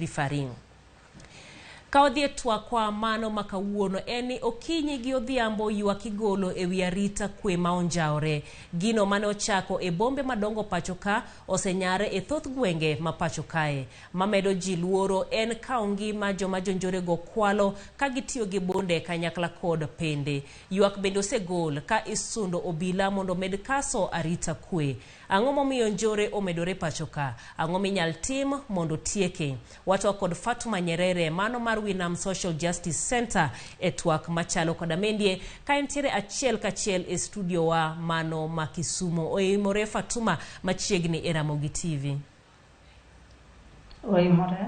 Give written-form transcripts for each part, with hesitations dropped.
Referring. Ka wadhi e twakwa mano ma kawuono en ni okinyi gi odhiambo ywak igolo e wi arita kwe ma onjawre. Gino mane ochako e bombe madongo pacho ka osenyare e thoth gwenge ma pacho kae. Mamedo ji luoro en kawo ngima joma jonjorego kwalo ka gitiyo gi bunde kanyakla kod pende. Ywak bende osegol ka isundo obila mondo omed kaso arita kwe. Ang'o momiyo njore omedore pacho ka? Ang'o minyal tim mondo tieke? Watwak kod Fatuma Nyerere mano mar Winam Social Justice Center e twak machalo koda mendie ka entiere achiel kachiel e studio wa mano ma Kisumu. Oimore Fatuma machiegni e Ramogi TV. Oimore.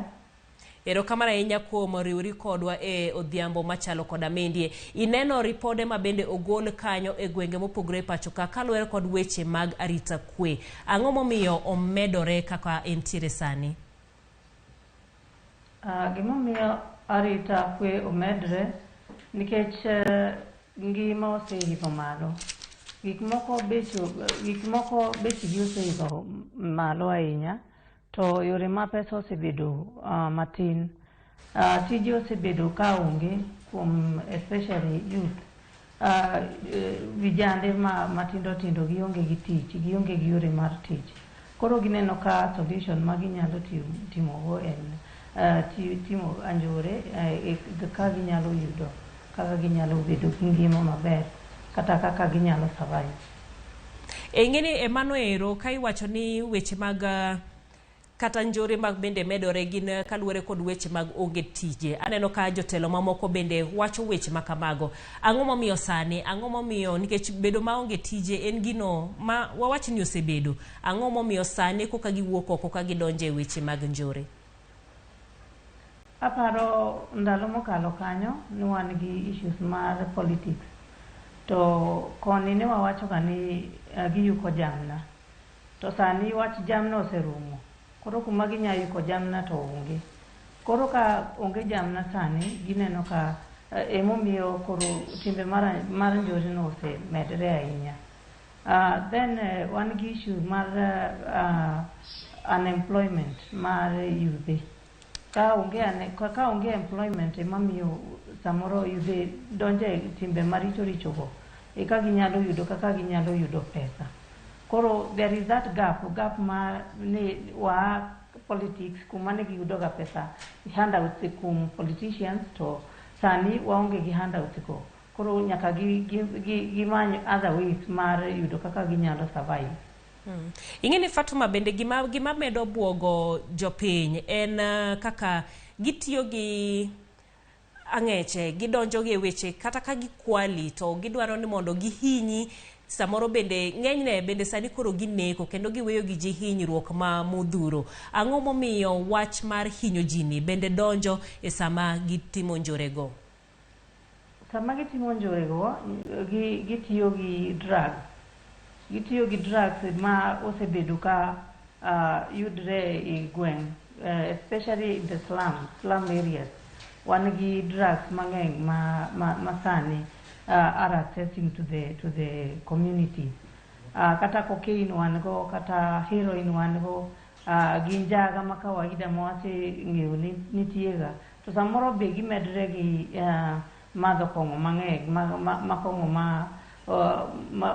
Erokamano ahinya kuom riwri kodwa e odhiambo machalo koda mendie. Ineno ripode ma bende ogol kanyo e gwenge mopogore e pacho ka kaluwore kod weche mag arita kwe. Ang'o momiyo omedore kaka entiere sani? Gimomiyo arita kwe omedre nikech ngima oseidho malo. Gik moko bech gik moko bechgi oseidho malo ahinya to yore ma pesa osebedo matin. Tije osebedo ka onge kuom especially youth. Vijande ma matindo tindo gionge gi tich, gionge gi yore mar tich. Koro gineno ka solution ma ginyalo timogo en timo anjore ka ginyalo yudo kaka ginyalo bedo gi ngima maber kata kaka ginyalo survive. Ing'eni e mano ero ka iwacho ni weche mag kata njore mag bende medore gin kaluwore kod weche mag onge tije. Aneno ka jotelo mamoko bende wacho weche ma kamago. Ang'o momiyo sani? Ang'o momiyo nikech bedo maonge tije en gino ma wawach ni osebedo. Ang'o momiyo sani koka giwuok oko ka gidonjo e weche mag njore? Aparo ndalo mokalo kanyo ne wan gi issues mar politics to koni ne wawacho ga ni giyuko jamna to sani wach jamna oserumo koro kuma ginya yuko jamna to onge. Koro ka onge jamna sani gineno ka emomiyo koro timbe mar njore no osemedre ahinya. Then wan gi issue mar unemployment mar yudhe. Ka onge employment ema miyo samoro yudhe donjo e timbe maricho richo go eka ginyalo yudo kaka ginyalo yudo pesa. Koro there is that gap ma ni waa politics kuma ne giyudo ga pesa, handouts kuom politicians, to sani waonge gi handouts go. Koro nyaka gimany other ways mar yudo kaka ginyalo survive. Ing'e ni Fatuma bende gima medo buogo jopiny en kaka gitiyo gi ang'eche gidonjo e weche kata ka gikwali to gidwaro ni mondo gihinyi samoro bende ng'enyne bende sani koro gineko kendo giweyo gi ji hinyruok ma modhuro. Ang'o momiyo wach mar hinyo ji ni bende donjo e sama gitimo njorego? Sama gitimo njorego, gitiyo gi drugs. Gitiyo gi drugs ma osebedo ka yudre e gweng', especially in the slum areas. Wan gi drugs mang'eny ma sani are accessing to the community. Kata cocaine wan go, kata heroin wan go, gi njaga ma kawaida ma waseng'eyo ni nitie ga. To samoro be gimedre gi madho kong'o mang'eny ma kong'o ma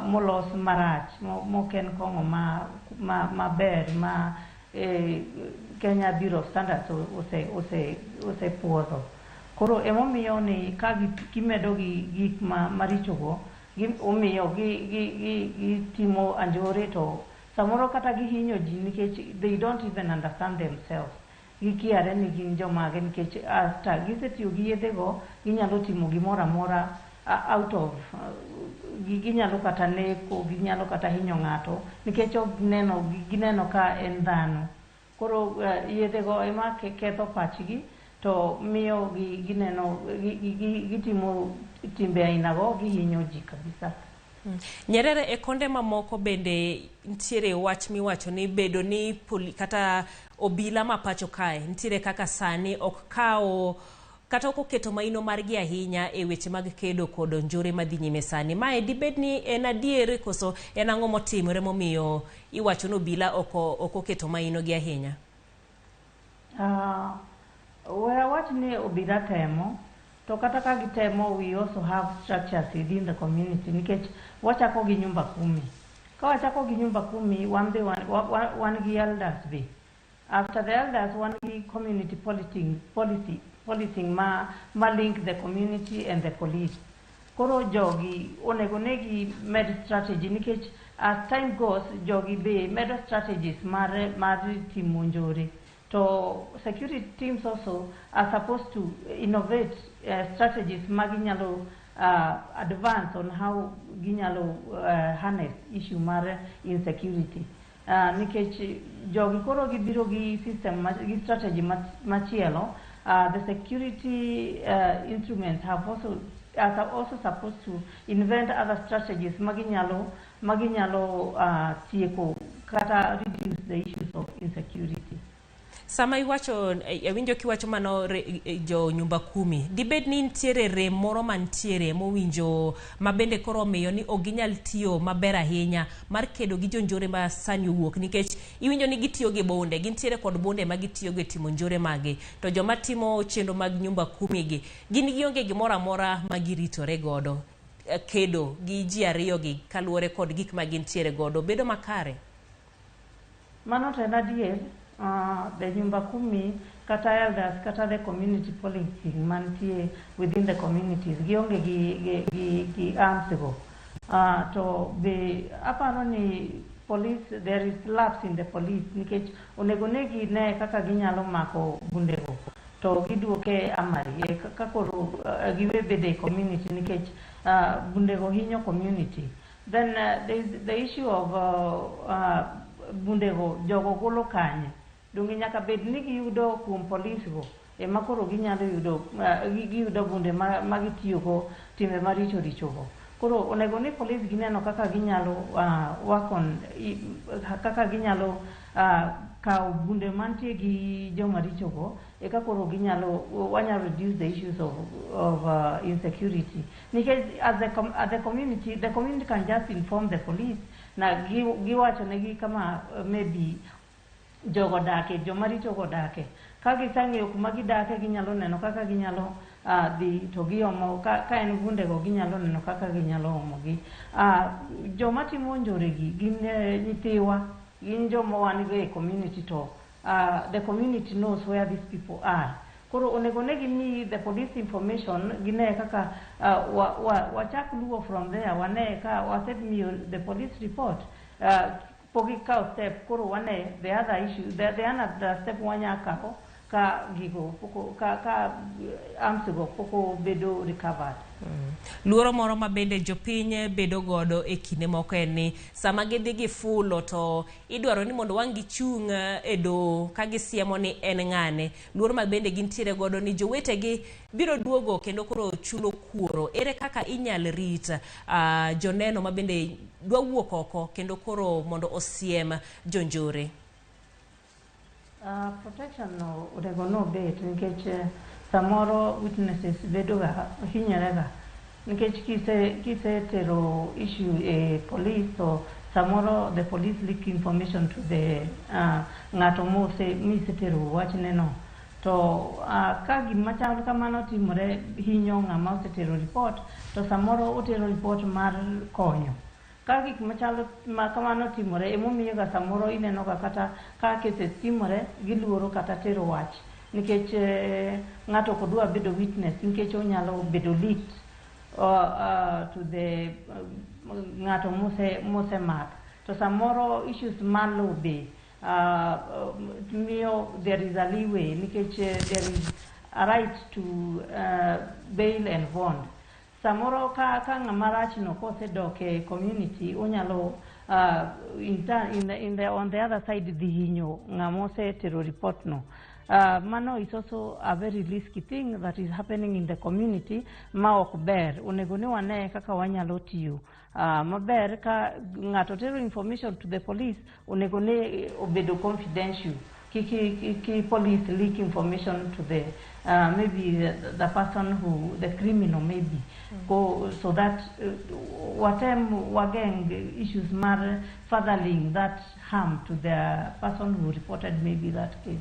molos marach, mok en kong'o ma maber ma Kenya Bureau of Standards osepuodho. Koro emomiyo ni ka gimedo gi gik ma maricho go, omiyo gitimo anjore to samoro kata gihinyo ji nikech they don't even understand themselves. Gikiare ni gin jomage nikech after gisetiyo gi yedhe go ginyalo timo gimoro amora out of ginyalo kata neko, ginyalo kata hinyo ng'ato nikech ok gineno gineno ka en dhano. Koro yedhe go ema ketho pachgi to miyo gi gineno gitimo timbe aina go gihinyo ji kabisa. Nyerere e konde mamoko bende nitiere wach miwacho ni bedo ni kata obila ma pacho kae nitiere kaka sani ok kawo kata ok oketo maino margi ahinya e weche mag kedo kod njore madhi nyime sani. Mae dibed ni en adier koso en ang'o motimore momiyo iwacho ni obila ok oketo maino gi ahinya? We awach ni obila temo, to kata ka gitemo, we also have structures within the community, nikech wachako gi nyumba kumi. Ka wachako gi nyumba kumi, wan be wan gi elders be. After the elders, wan gi community policing ma link the community and the police. Koro jogi onego ne gi med strategy, nikech as time goes, jogi be medo strategies mar timo njore. To security teams also are supposed to innovate strategies ma ginyalo advance on how ginyalo harness issue mar insecurity. Nikech jogi koro gibiro gi system gi strategy machielo, the security instruments have also are also supposed to invent other strategies ma ginyalo tieko kata reduce the issues of insecurity. Sama iwacho, awinjo kiwacho mano jo nyumba kumi, dibed ni nitiere rem moro mantiere mowinjo ma bende koro omiyo ni ok ginyal tiyo maber ahinya mar kedo gi jonjore ma sani owuok, nikech iwinjo ni gitiyo gi bunde, gintiere kod bunde ma gitiyogo e timo njore magi, to joma timo chenro mag nyumba kumi gi gin gionge gimoro amora ma giritore godo. Kedo gi ji ariyo gi kaluwore kod gik ma gintiere godo bedo makare. Mano to en adier, the nyumba kumi kata elders kata the community policing mantie within the communities gionge gi arms go. To be aparo ni police, there is lapse in the police, nikech onego ne gine kaka ginyalo mako bundego to giduoke armory e ka koro giwe bede e community, nikech bundego hinyo community. Then there is the issue of bundego jogo golo kanye? Donge nyaka bed ni giyudo kuom polis go ema koro ginyalo yudo giyudo bunde ma gitiyogo timbe maricho richo go. Koro onego ni polis gineno kaka ginyalo work on kaka ginyalo kawo bunde mantie gi joma richo go, eka koro ginyalo wanyalo reduce the issues of insecurity, nikech as the community, the community can just inform the police na giwacho negi kama maybe jogo dake, joma richo go dake. Ka gisang'iyo kuma gidake, ginyalo neno kaka ginyalo dhi to giomo ka en bundego, ginyalo neno kaka ginyalo omogi. Joma timo njoregi gin nyithiwa, gin joma wan go e community, to the community knows where these people are. Koro onego ne gimi the police information, gine kaka wachak luwo from there, wane ka wasemiyo the police report, pok gikawo step. Koro wane the other issue, the another step wanya kawo ka gigo poko ka arms go pok obedo recovered. Luoro moro ma bende jopiny bedo godo e kinde moko en ni sama gidhi gifulo to idwaro ni mondo wang' gichung' e doho ka gisiemo ni en ng'ane. Luoro ma bende gintiere godo ni jowetegi biro duogo kendo koro chulo kuoro. Ere kaka inyal rit joneno ma bende dwa wuok oko kendo koro mondo osiem jonjore? Protection no onego nobet, nikech samoro witnesses bedo ga hinyore ga, nikech kisetero issue e police, to samoro the police leak information to the ng'ato mose misetero wachne no. To ka gima chal kamano timore, hinyo ng'ama osetero report, to samoro otero report mar konyo. Ka gik machalo ma kamano timore, emomiyo ga samoro ineno ga kata ka cases timore, giluoro kata tero wach, nikech ng'ato ok odwa bedo witness, nikech onyalo bedo leaked to the ng'ato mosemak. To samoro issues mar law be miyo there is a leeway, nikech there is a right to bail and bond. Samoro ka ng'ama rachno kosedok e community, onyalo in, in, the, in the, on the other side dhi hinyo ng'ama osetero report no. Mano is also a very risky thing that is happening in the community ma ok ber. Onego ni wane kaka wanyalo tiyo maber. Ka ng'ato tero information to the police, onego ni obedo confidential, kik police leak information to the maybe the person who the criminal maybe go, so that watem wageng issues mar furthering that harm to the person who reported maybe that case.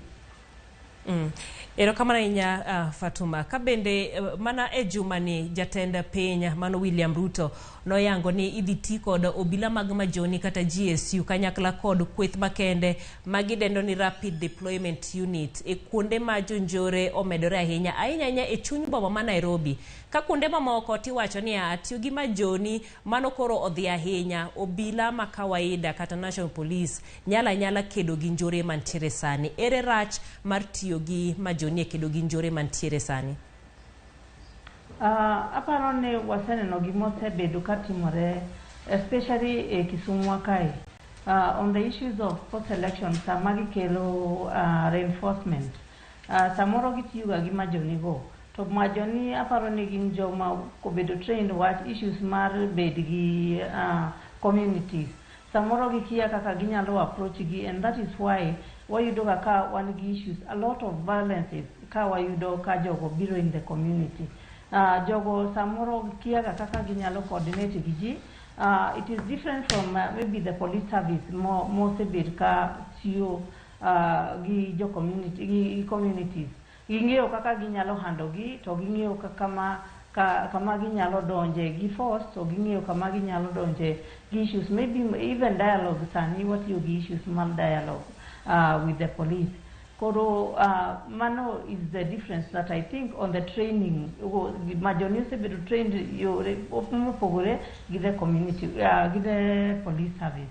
Erokamano ahinya, Fatuma. Ka bende mana e juma ni jatend piny mano William Ruto noyango ni idhi ti kod obila mag majoni kata GSU kanyakla kod kweth makende magidendo ni Rapid Deployment Unit e kuonde ma jonjore omedore ahinya ahinya ahinya e chuny boma ma Nairobi. Ka kuonde mamoko tiwacho niya tiyo gi majoni mano koro odhi ahinya, obila ma kawaida kata National Police nyalo anyala kedo gi njore mantiere sani. Ere rach mar tiyo gi majoni e kedo gi njore mantiere sani? Aparo ni waseneno gimosebedo katimore, especially e Kisumu kae, on the issues of post election. Sama gikelo reinforcement, samoro gitiyoga gi majoni go, to majoni aparo ni gin joma obedo trained wach issues mar bed gi communities. Samoro gikia kaka ginyalo approach gi, and that is why wayudo ga ka wan gi issues, a lot of violences, ka wayudo ka jogo biro in the community. Jogo samoro kia ga kaka ginyalo coordinate gi ji. It is different from maybe the police service mosebet ka tiyo gi jo community, gi communities. Ging'eyo kaka ginyalo handle gi, to ging'eyo kama kama ginyalo donje gi force, to ging'eyo kama ginyalo donje gi issues, maybe even dialogue. Sani watiyo gi issues mar dialogue with the police. Koro mano is the difference that I think on the training. Majoni osebedo trained yore mopogore gi the community, gi the police service.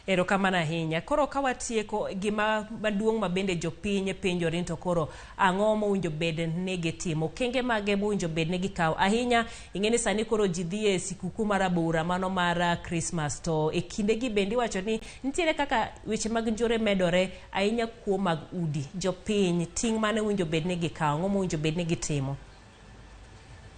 Erokamano ahinya. Koro ka watieko, gima maduong' ma bende jopiny penjore ni to koro ang'o mowinjo bed ni gitimo, okenge mage mowinjo bed ni gikawo ahinya? Ing'e ni sani koro ji dhi e sikuku mar abura mano mar Christmas, to e kindegi bende iwacho ni nitiere kaka weche mag njore medore ahinya, kuo mag udi. Jopiny ting' mane owinjo bed ni gikawo? Ang'o mowinjo bed ni gitimo?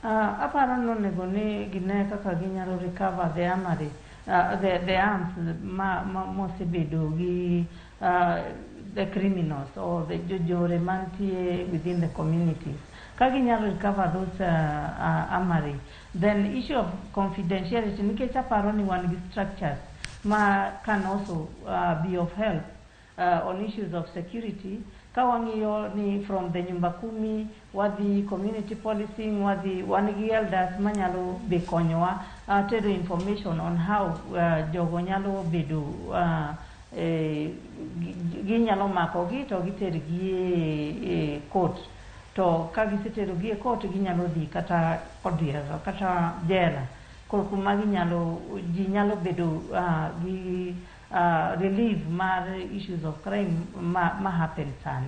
Aparo ni onego ni gine kaka ginyalo recover the armory, the arms ma mosebedo gi the criminals or the jonjore mantie within the communities. Ka ginyalo recover those armory, then issue of confidentiality, nikech aparo ni wan gi structures ma can also be of help on issues of security. Ka wang'iyo ni from the nyumba kumi, wadhi community policing, wadhi wan gi elders manyalo be konyowa tero information on how jogo nyalo bedo, ginyalo makogi to gitergi e court, to ka giseterogi e court, ginyalo dhi kata odiero kata jela. Koro kuma ginyalo ji nyalo bedo gi relief mar issues of crime ma happen sani.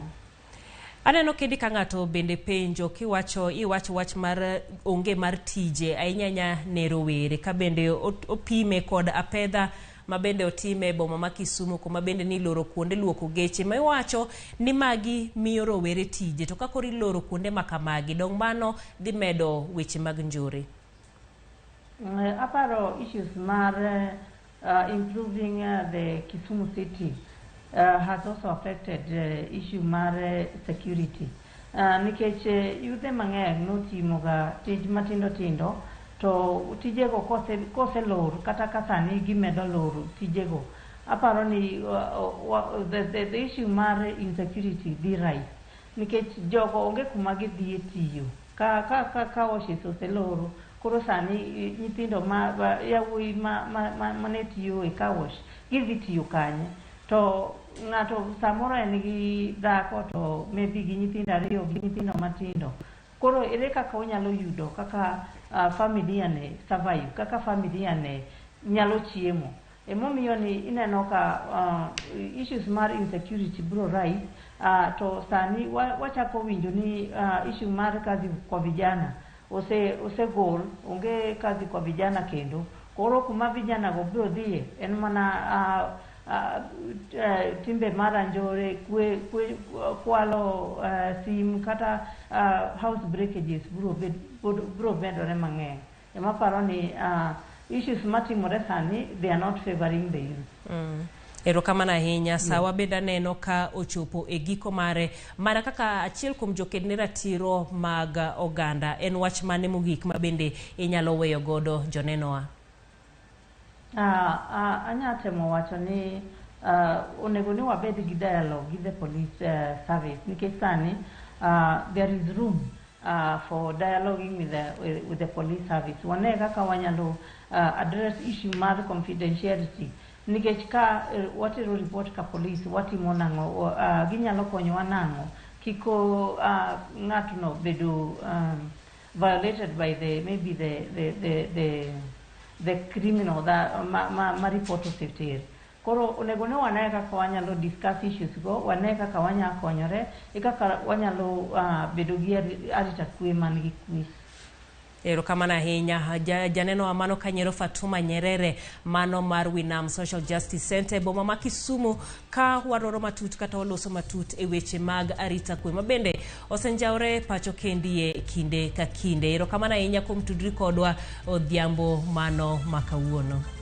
Aneno kendi ka ng'ato bende penjo kiwacho iwacho wach mar onge mar tije ahinya ahinya ne rowere, ka bende opime kod apedha ma bende otime e boma ma Kisumu, kuma bende niloro kuonde luoko geche ma iwacho ni magi miyo rowere tije, to ka koro iloro kuonde ma kamagi dong mano dhi medo weche mag njore. Aparo issues mar improving the Kisumu city has also affected issue mar security, nikech yudhe mang'eny notimoga tij matindo tindo, to tijego koselor kata ka sani gimedo loro tijego, aparo ni the issue mar insecurity dhi rise, nikech jogo onge kuma gidhiye tiyo ka car washes oseloro. Koro sani nyithindo ma yawuoyi ma mane tiyo e car wash gidhi tiyo kanye? To ng'ato samoro en gi dhako, to maybe gi nyithindo ariyo, gi nyithindo matindo. Koro ere kaka onyalo yudo kaka familia ne survive, kaka familia ne nyalo chiemo? Emomiyo ni ineno ka issues mar insecurity biro rise. To sani wachako winjo ni issue mar kazi kwa vijana osegol, onge kazi kwa vijana kendo. Koro kuma vijana go biro dhiye en mana timbe mar anjore, kwe, kwalo sim kata house breakages biro medore mang'eny. Ema paro ni issues matimore sani, they are not favoring the youth. Erokamano ahinya. Sawa bende aneno ka ochopo e giko mare. Mana kaka achiel kuom joked ne ratiro mag oganda, en wach mane mogik ma bende inyalo weyo godo jonenowa? Anya temo wacho ni Onego ni wabed gi dialogue gi the police service nikech sani there is room for dialoguing with the police service. Wane kaka wanyalo address issue mar confidentiality nikech ka watero report ka police, watimo nang'o, ginyalo konyowa nang'o kiko ng'atno bedo violated by the maybe the criminal that ma report oseter. Koro onego ni wane kaka wanyalo discuss issues go, wane kaka wanyalo konyore e kaka wanyalo bedo gi arita kwe man gi kwe. Erokamano ahinya janeno wa mano kanyero Fatuma Nyerere, mano mar Winam Social Justice Center e boma ma Kisumu, ka waroro matut kata waloso matut e weche mag arita kwe mabende osenjawre pacho kendie kinde ka kinde. Erokamano ahinya kuom tudri kodwa odhiambo mano ma kawuono.